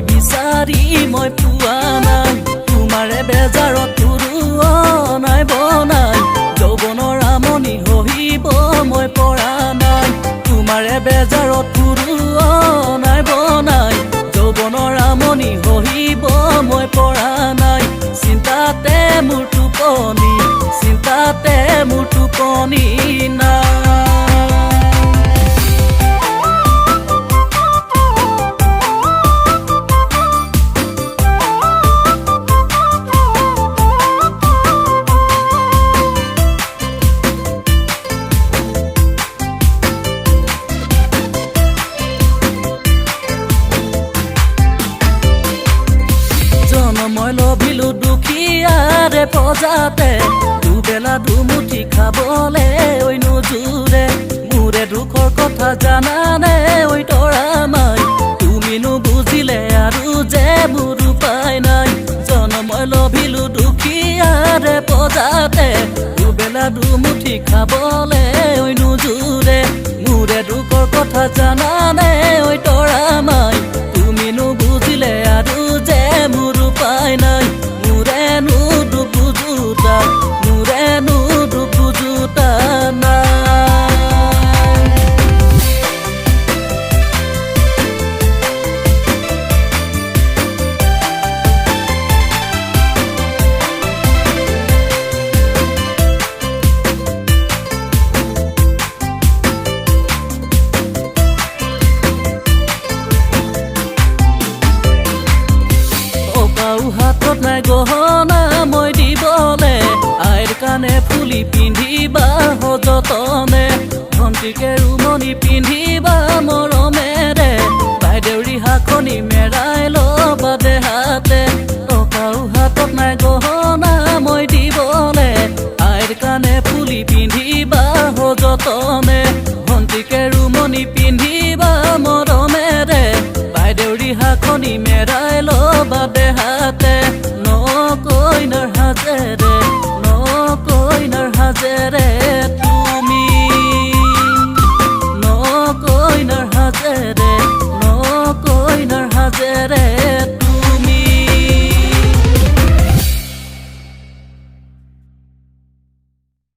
বিচাৰি মই পোৱা নাই। তোমাৰে বেজাৰত নাই বনাই, যৌৱনৰ আমনি সহিব মই পৰা নাই। তোমাৰে বেজাৰত নাই বনাই, যৌৱনৰ আমনি সহিব মই পৰা নাই। চিন্তাতে মোৰ টোপনি, চিন্তাতে মোৰ টোপনি নাই। জনমই লভিলো দুখীয়াৰে পজাতে, দুবেলা দুমুঠি খাবলে ঐ নোজোৰে। মোৰে দুখৰ কথা জানানে ঐ তৰা মাই, তুমিনো বুজিলে আৰু যে মোৰ উপায় নাই। জনমই লভিলো দুখীয়াৰে পজাতে, দুবেলা দুমুঠি খাবলে ঐ নোজোৰে। মোৰে দুখৰ কথা জানানে ঐ তৰা মাই, তুমিনো বুজিলে আৰু যে মোৰ উপায় নাই। মোৰেনো দুখ বুজোতা, মোৰেনো দুখ বুজোতা নাই। টকাও হাতত নাই গহনা মই দিবলে, আইৰ কাণে ফুলি পিন্ধিবা সযতনে। ভন্টিকে ৰুমনি পিন্ধিবা মৰমেৰে, বাইদেউৰী শাকনি মেৰাই ল'বা দেহাতে। টকাও হাতত নাই গহনা মই দিবলে, আইৰ কাণে ফুলি পিন্ধিবা সযতনে। ভন্টিকে ৰুমনি পিন্ধিবা মৰমেৰে, বাইদেউৰী শাকনি মেৰাই